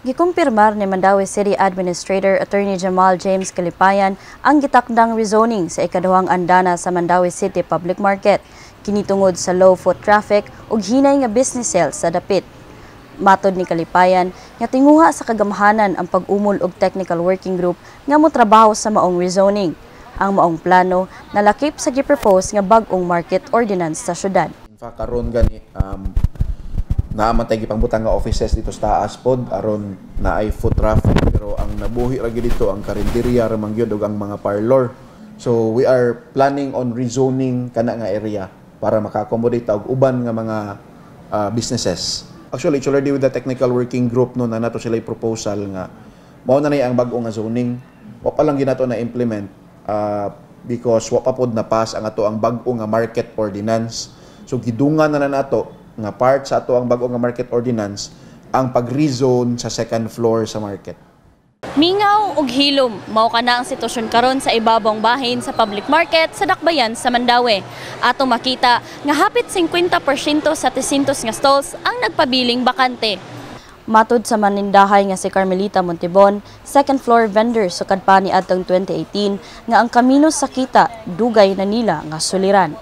Gikumpirmar ni Mandaue City Administrator Attorney Jamal James Calipayan ang gitakdang rezoning sa ikaduhang andana sa Mandaue City Public Market. Kini tungod sa low foot traffic ug hinay nga business sales sa dapit. Matod ni Calipayan nga tinguha sa kagamhanan ang pag-umol og technical working group nga motrabaho sa maong rezoning. Ang maong plano nalakip sa gipropose nga bag-ong market ordinance sa syudad. In fact, karon gani naa man tay gipangbutang nga offices dito sa taas pod aron naay foot traffic, pero ang nabuhi ra gyud dito ang karinderya ra man gyud ug ang mga parlor. So we are planning on rezoning kana nga area para maka-accommodate og uban nga mga businesses. Actually, it's already with the technical working group, no, na nato sila proposal nga mao na ang bag-o nga zoning. Wa pa lang ginato na implement because wa pa pod na pass ang ato ang bag-o nga market ordinance. So gidungan na nato nga part sa ato ang bag-o nga market ordinance ang pag-rezone sa second floor sa market. Mingaw ug hilom, mao kana ang sitwasyon karon sa ibabong bahin sa public market sa Dakbayan sa Mandaue. Atong makita nga hapit 50% sa 300 nga stalls ang nagpabiling bakante. Matod sa manindahay nga si Carmelita Montebon, second floor vendor sukad pa ni adtong 2018 nga ang kamino sa kita dugay na nila nga suliran.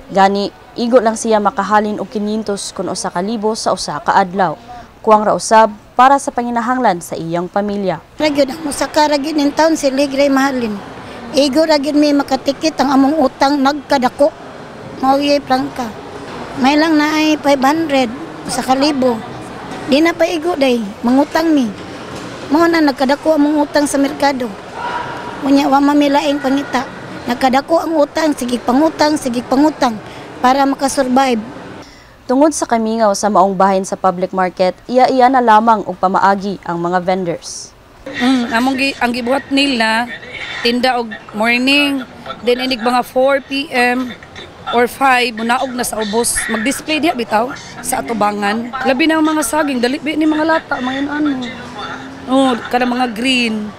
Gani, igo lang siya makahalin og 500 kun 1,000 sa usa ka adlaw. Kuwang ra usab para sa panginahanglan sa iyang pamilya. Ra gyud ang musaka ra gyud in town, sila ray mahalin. Igo ra gyud mi makatikit, ang among utang nagkadako. Mao gyud prangka. May lang na ay 500 1,000. Di na pa igo day, mangutang mi. Mao na nagkadako among utang sa merkado. Unya wa mamilaing pangita. Nagkadako ang utang, sige pangutang, sige pangutang para makasurvive. Tungod sa kamingaw sa maong bahin sa public market, iya-iya na lamang og pamaagi ang mga vendors. Among ang gibuhat nila tinda og morning, then inig mga 4 PM or 5 munaog na sa ubos, mag-display diha bitaw sa atubangan. Labi na ang mga saging, dali bi ni mga lata, mga ano. Oh, kana mga green.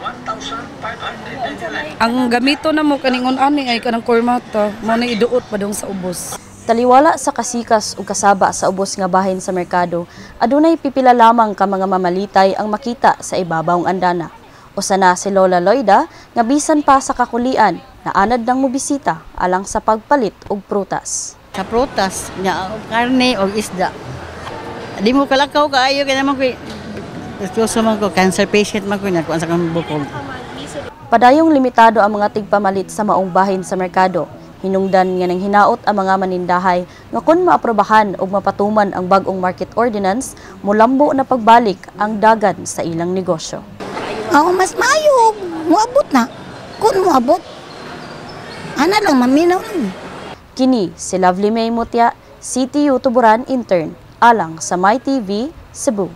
Ang gamito na mo kaningon ani ay kanang kormata, mo na iduot pa dong sa ubos. Taliwala sa kasikas ug kasaba sa ubos nga bahin sa merkado, adunay pipila lamang ka mga mamalitay ang makita sa ibabawng andana. Usa na si Lola Loida nga bisan pa sa kakulian na anad nang mobisita alang sa pagpalit og prutas. Sa prutas nya, og karne og isda. Di mo kalakaw kaayo kay naman ko gusto man ko, cancer patient man ko, nakuan sa kang bukog. Padayong limitado ang mga tigpamalit sa maong bahin sa merkado. Hinungdan nga nang hinaot ang mga manindahay nga kon maaprobahan og mapatuman ang bag-ong market ordinance, mulambo na pagbalik ang dagan sa ilang negosyo. Ako mas maayo moabot na. Kun moabot. Ana lang, maminaw lang. Kini si Lovely May Mutia, CTU Tuburan intern, alang sa MyTV, Cebu.